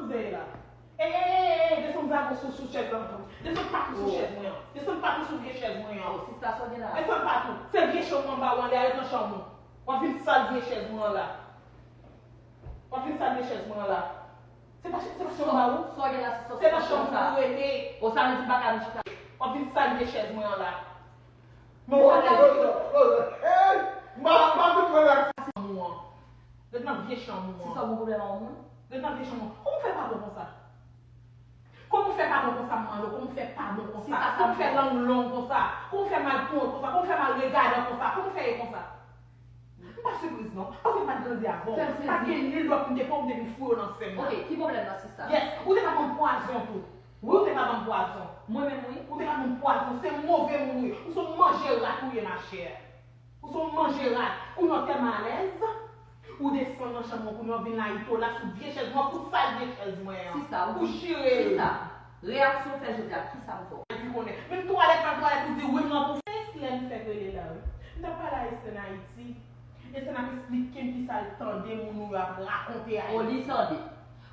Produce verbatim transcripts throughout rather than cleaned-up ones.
Zeye la. Ey, ey, ey, ey, desann zago sou, sou chèz lan. Desann patou sou chèz mwen an. Desann patou sou vye chèz mwen an. Oh, sista, sa w gen la? Desann patou. Se vye chanm ou anba w anlè a, ret nan chanm ou. W ap vin sal vye chèz mwen an la. W ap vin sal vye chèz mwen an la. Se pa, se pa chanm ba ou. Sa w gen la, sista, se nan chanm ou rete. O, sa vle di m pa ka vin chita. W ap vin sal vye chèz mwen an la. Men ou pa ka vin. Ey! M pa, m pa konn mwen la. Chanm ou an. Ret nan vye chanm ou an. Sista, ou gen pwoblèm ak yon moun? Ret nan vye chanm ou an. Kòman w fè pa bon konsa? Kòman w fè pa bon konsa, m mande w? Kòman w fè pa bon konsa? Kòman w fè lang long konsa? Kòman w fè mal pwont konsa? Kòman w fè mal regadan konsa? Kòman w fè ye konsa? M pa sipriz non, paske m pa t grandi avè w. Pa t gen ni lòt m te pran, m te vin foure w nan sèn nan. Ok, ki pwoblèm nan, sista? Yes, ou te ka ban m pwazon tou. Wi, ou te ka ban m pwazon. Mwen menm, wi. Ou te ka ban m pwazon, se move moun ou ye. Ou se yon manje rat ou ye, machè. Ou se yon manje rat. Kounye a w tèlman alèz, ou desann nan chanm ou, kounye a w vin la, ito la sou vye chèz mwen pou sal vye chèz mwen an. Sista, ou pou chire l. Sista, reyaksyon w fè jodi a, kisa m fè w? Di konnen. Menm twalèt pa twalèt, ou di wi, m nan pou. Eslèn fèk rele la, wi. M t ap pale a Eslèn Ayiti. Eslèn ap esplike m kisa l tande moun ou yo ap rakonte a. O, li tande.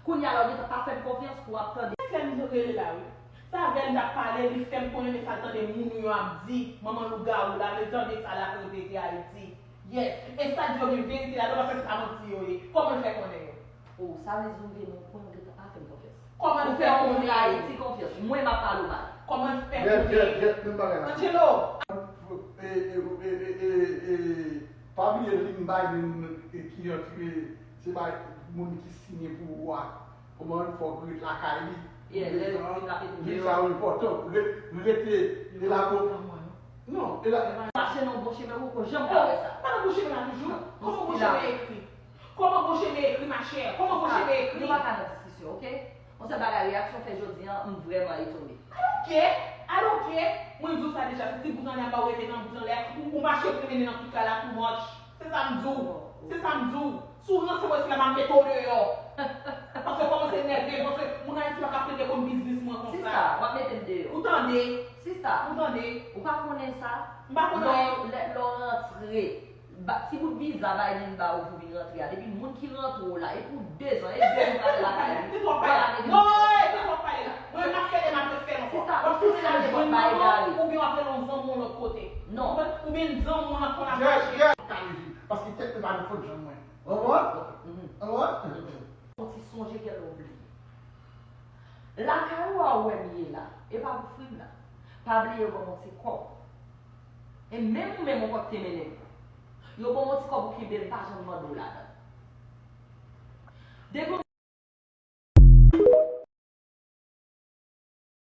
Kounye a la, ou gentan pa fè m konfyans pou w ap tande. Eslèn rele la, wi. Se avè l m t ap pale, li fè m konnen men sa l tande moun ou yo ap di, manman lougawou la, men tande sa l ap repete Ayiti. Yes. E sa l di yo gen verite ladan, paske se pa manti yo ye. Kòman l fè konnen yo? O, sa vle di ou gen yon pwen ou gentan pa fè m konfyans. Kòman l fè konnen? Ou fè yon moun Ayiti konfyans. Mwen, m ap pale w mal. Kòman l fè konnen? Angelo! E, e, e, e, e, e, pa bliye Lynn Biden, e, ki antre, se pa moun ki siyen pou ou a. Kòman fòk ret lakay li. Yeah, lè l fin ap ete deyò. Li sa yo enpòtan. Ret, rete, e la pou. Non, e la. Mache nan bon chemen, ou poko janm ka wè sa. Pa nan bon chemen la toujou. Kòman bon chemen ekri? Kòman bon chemen ekri, machè? Kòman bon chemen ekri? Nou pa ka nan diskisyon, ok? Yon sèl bagay, reyaksyon w fè jodi a, m vrèman etone. I don't care. I don't care. Mwen di w sa deja, se ti bout anlè a ba w rete nan bout anlè a, ou, ou mache pou mennen nan tout kay la too much. Se sa m di w. Se sa m di w. Si w ranse mwen sila, m ap mete w deyò. Paske w kòmanse nève, paske moun Ayiti pa ka plede konn biznis mwen konsa. Sista, w ap mete m deyò. Ou tande? Sista, ou tande? Ou pa konnen sa? M pa konnen anyen. Lè, lè w rantre, ba, ti bout viza Biden ba ou pou vin rantre a, depi moun ki rantre w la, e pou dezan, e dezan ou pa fè lakay li. Ou pa ka mete m deyò. Non, e, te twòp pale la. Mwen, m ap fè, m ap refè l ankò. Sista, w ap tounen al jwenn manman w, oubyen w ap rele yon zanmi w lòt kote. Non. Oubyen zanmi w nan konn ap mache. Paske tèt mwen pa nan fòt jan mwen. Ou konprann? Ou konprann? Ou ti sonje gen lè w bliye. Lakay ou a ou wè m ye la, e pa pou fri m la. Pa bliye yo ban m yon ti kòb. E menm ou menm yon kòb te mennen m. Yo ban m yon ti kòb ou kenbe l, pa janm mande w ladan. Depi